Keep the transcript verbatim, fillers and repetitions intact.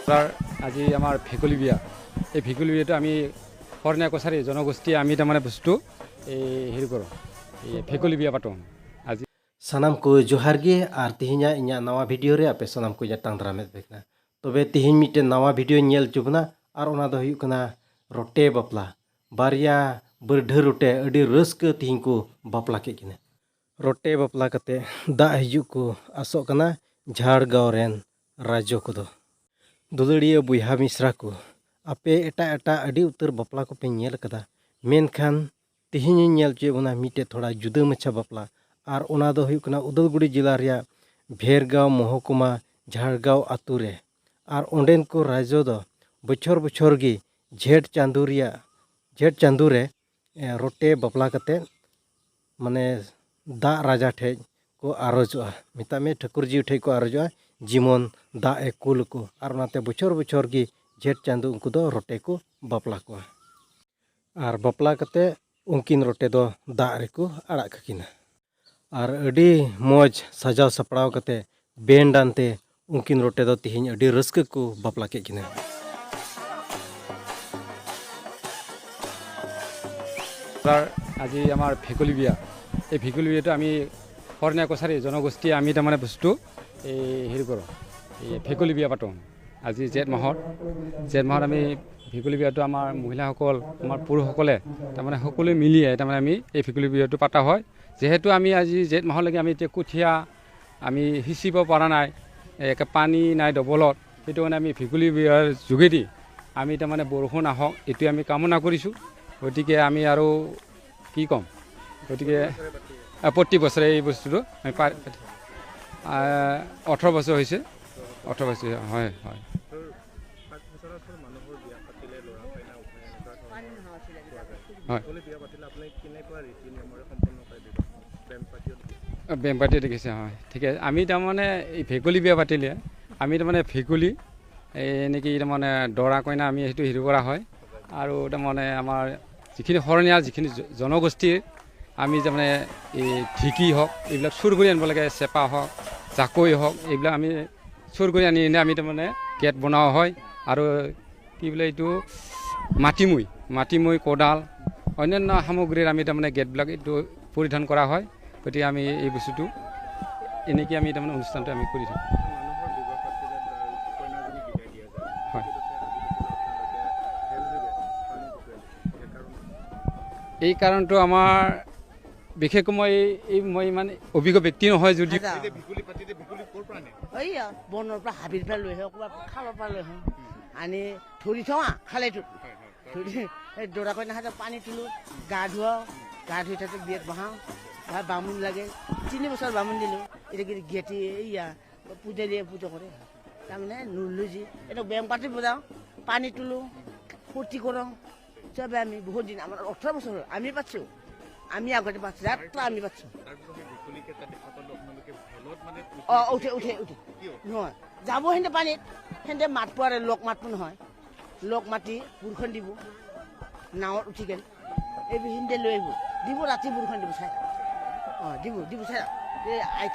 আজি আমাৰ ভেকুলী বিয়া। এই ভেকুলী বিয়াটো আমি শৰণীয়া কছাৰী জনগোষ্ঠীয়ে আমি তাৰমানে বস্তু এই হেৰি কৰোঁ, এই ভেকুলী বিয়া পাতোঁ আজি। ᱥᱟᱱᱟᱢ ᱠᱚ ᱡᱚᱦᱟᱨ ᱜᱮ, ᱟᱨ ᱛᱮᱦᱮᱧᱟᱜ ᱤᱧᱟᱹᱜ ᱱᱟᱣᱟ ᱵᱷᱤᱰᱤᱭᱳ ᱨᱮ ᱟᱯᱮ ᱥᱟᱱᱟᱢ ᱠᱚ ᱤᱧᱟᱹᱜ ᱴᱟᱝ ᱫᱟᱨᱟᱢᱮᱫ ᱯᱮ ᱠᱟᱱᱟ᱾ ᱛᱚᱵᱮ ᱛᱮᱦᱮᱧ ᱢᱤᱫᱴᱮᱱ ᱱᱟᱣᱟ ᱵᱷᱤᱰᱤᱭᱳᱧ ᱧᱮᱞ ᱦᱚᱪᱚ ᱵᱚᱱᱟ, ᱟᱨ ᱚᱱᱟ ᱫᱚ ᱦᱩᱭᱩᱜ ᱠᱟᱱᱟ ᱨᱚᱴᱮ ᱵᱟᱯᱞᱟ᱾ ᱵᱟᱨᱭᱟ ᱵᱟᱹᱨᱰᱷᱟᱹ ᱨᱚᱴᱮ ᱟᱹᱰᱤ ᱨᱟᱹᱥᱠᱟᱹ ᱛᱮᱦᱮᱧ ᱠᱚ ᱵᱟᱯᱞᱟ ᱠᱮᱫ ᱠᱤᱱᱟ᱾ ᱨᱚᱴᱮ ᱵᱟᱯᱞᱟ ᱠᱟᱛᱮ ᱫᱟᱜ ᱦᱤᱡᱩᱜ ᱠᱚ ᱟᱥᱚᱜ ᱠᱟᱱᱟ ᱡᱷᱟᱲᱜᱟᱸᱣ ᱨᱮᱱ ᱨᱟᱡᱚ ᱠᱚᱫᱚ᱾ ᱫᱩᱞᱟᱹᱲᱤᱭᱟᱹ ᱵᱚᱭᱦᱟ ᱢᱤᱥᱨᱟ ᱠᱚ, ᱟᱯᱮ ᱮᱴᱟᱜ ᱮᱴᱟᱜ ᱟᱹᱰᱤ ᱩᱛᱟᱹᱨ ᱵᱟᱯᱞᱟ ᱠᱚᱯᱮ ᱧᱮᱞ ᱠᱟᱫᱟ, ᱢᱮᱱᱠᱷᱟᱱ ᱛᱮᱦᱮᱧ ᱤᱧ ᱧᱮᱞ ᱦᱚᱪᱚᱭᱮᱫ ᱵᱚᱱᱟ ᱢᱤᱫᱴᱮᱡ ᱛᱷᱚᱲᱟ ᱡᱩᱫᱟᱹ ᱢᱟᱪᱷᱟ ᱵᱟᱯᱞᱟ᱾ ᱟᱨ ᱚᱱᱟ ᱫᱚ ᱦᱩᱭᱩᱜ ᱠᱟᱱᱟ ᱩᱫᱟᱞᱜᱩᱲᱤ ᱡᱮᱞᱟ ᱨᱮᱭᱟᱜ ᱵᱷᱮᱨᱜᱟᱸᱣ ᱢᱚᱦᱚᱠᱩᱢᱟ ᱡᱷᱟᱲᱜᱟᱸᱣ ᱟᱛᱳ ᱨᱮ᱾ ᱟᱨ ᱚᱸᱰᱮᱱ ᱠᱚ ᱨᱟᱡᱚ ᱫᱚ ᱵᱚᱪᱷᱚᱨ ᱵᱚᱪᱷᱚᱨ ᱜᱮ ᱡᱷᱮᱸᱴ ᱪᱟᱸᱫᱳ ᱨᱮᱭᱟᱜ, ᱡᱷᱮᱸᱴ ᱪᱟᱸᱫᱳ ᱨᱮ, ᱮ, ᱨᱚᱴᱮ ᱵᱟᱯᱞᱟ ᱠᱟᱛᱮ, ᱢᱟᱱᱮ, ᱫᱟᱜ ᱨᱟᱡᱟ ᱴᱷᱮᱡ ᱠᱚ ᱟᱨᱚᱡᱚᱜᱼᱟ, ᱢᱮᱛᱟᱜ ᱢᱮ ᱴᱷᱟᱹᱠᱩᱨ ᱡᱤᱣᱤ ᱴᱷᱮᱡ ᱠᱚ ᱟᱨᱚᱡᱚᱜᱼᱟ, ᱡᱮᱢᱚᱱ ᱫᱟᱜ ᱮ ᱠᱩᱞ ᱟᱠᱚ᱾ ᱟᱨ ᱚᱱᱟᱛᱮ ᱵᱚᱪᱷᱚᱨ ᱵᱚᱪᱷᱚᱨ ᱜᱮ ᱡᱷᱮᱸᱴ ᱪᱟᱸᱫᱳ ᱩᱱᱠᱩ ᱫᱚ ᱨᱚᱴᱮ ᱠᱚ ᱵᱟᱯᱞᱟ ᱠᱚᱣᱟ᱾ ᱟᱨ ᱵᱟᱯᱞᱟ ᱠᱟᱛᱮ ᱩᱱᱠᱤᱱ ᱨᱚᱴᱮ ᱫᱚ ᱫᱟᱜ ᱨᱮᱠᱚ ᱟᱲᱟᱜ ᱠᱟᱹᱠᱤᱱᱟ᱾ ᱟᱨ ᱟᱹᱰᱤ ᱢᱚᱡᱽ ᱥᱟᱡᱟᱣ ᱥᱟᱯᱲᱟᱣ ᱠᱟᱛᱮ ᱵᱮᱱᱰ ᱟᱱᱛᱮ ᱩᱱᱠᱤᱱ ᱨᱚᱴᱮ ᱫᱚ ᱛᱮᱦᱮᱧ ᱟᱹᱰᱤ ᱨᱟᱹᱥᱠᱟᱹ ᱠᱚ ᱵᱟᱯᱞᱟ ᱠᱮᱫ ᱠᱤᱱᱟ᱾ আজি আমাৰ ভেকুলী বিয়া। এই ভেকুলী বিয়াটো আমি শৰণীয়া কছাৰী জনগোষ্ঠীয়ে আমি তাৰমানে বস্তু এই হেৰি কৰোঁ, এই ভেকুলী বিয়া পাতোঁ। আজি জেঠ মাহত, জেঠ মাহত আমি ভেকুলী বিয়াটো আমাৰ মহিলাসকল, আমাৰ পুৰুষসকলে তাৰমানে সকলোৱে মিলিয়ে তাৰমানে আমি এই ভেকুলী বিয়াটো পতা হয়। যিহেতু আমি আজি জেঠ মাহলৈকে আমি এতিয়া কঠীয়া আমি সিঁচিব পৰা নাই, একে পানী নাই ডবলত, সেইটো কাৰণে আমি ভেকুলী বিয়াৰ যোগেদি আমি তাৰমানে বৰষুণ আহক, এইটোৱে আমি কামনা কৰিছোঁ। গতিকে আমি আৰু কি ক'ম, গতিকে আহ, প্ৰতি বছৰে এই বস্তুটো আমি পাৰ, আহ, ওঠৰ বছৰ হৈছে, ওঠৰ বছৰ, হয়, হয়। হয়। বেম পাতি দেখিছে, হয়, ঠিক আছে। আমি তাৰমানে এই ভেকুলী বিয়া পাতিলে আমি তাৰমানে ভেকুলী, এই নেকি তাৰমানে দৰা কইনা আমি সেইটো হেৰি কৰা হয়। আৰু তাৰমানে আমাৰ যিখিনি শৰণীয়া, যিখিনি জ-, জনগোষ্ঠীৰ আমি তাৰমানে এই ঢেঁকী হওক, এইবিলাক চুৰ কৰি আনিব লাগে, চেপা হওক, জাকৈ হওক, এইবিলাক আমি চুৰ কৰি আনি এনে আমি তাৰমানে গেট বনোৱা হয় আৰু কি বোলে এইটো মাটিমৈ, মাটিমৈ, কোদাল, অন্যান্য সামগ্ৰীৰে আমি তাৰমানে গেটবিলাক এইটো পৰিধান কৰা হয়। গতিকে আমি এই বস্তুটো এনেকৈ আমি তাৰমানে অনুষ্ঠানটো আমি কৰি থাকোঁ। হয়। এই কাৰণটো আমাৰ বিশেষকৈ মই এই, মই ইমান অভিজ্ঞ ব্যক্তি নহয় যদিও। আচ্ছা। এইয়া বনৰ পৰা হাবিৰ পৰা লৈ আহে, ক'ৰবাত খালৰ পৰা লৈ আহোঁ, আনি ধৰি থওঁ আ, খালৈটোত। ধৰি এই দৰা কইনা হাতত পানী তোলোঁ, গা ধুৱাওঁ, গা ধুই থাকোঁতে বিয়াত বহাওঁ। বা বামুণ লাগে, তিনি বছৰ বামুণ দিলোঁ। এতিয়া কিন্তু গেটি এইয়া পূজাৰীয়ে পূজা কৰে, তাৰমানে নুলুজি এইটো বেং পাতি বজাওঁ, পানী তোলোঁ, ফূৰ্তি কৰোঁ। চবে আমি বহুত দিন, আমাৰ ওঠৰ বছৰ হ'ল, আমি পাতিছোঁ, আমি আগতে পাতিছোঁ, যাত্ৰা আমি পাতিছোঁ। তাৰপিছত সেই ভেকুলীকেইটা দেখা পালোঁ আপোনালোকে ভেলত মানে অ', উঠে, উঠে, উঠে। কিয়? নহয়, যাব সিহঁতে পানীত, সিহঁতে মাত পোৱাৰে লগ মাতটো নহয়, লগ মাতি ভেলখন দিব, নাৱত উঠি কেনে এইবি সিহঁতে লৈ আহিব, দিব ৰাতি ভেলখন দিব চাই, অ', দিব, দিব চাই, এই আইতা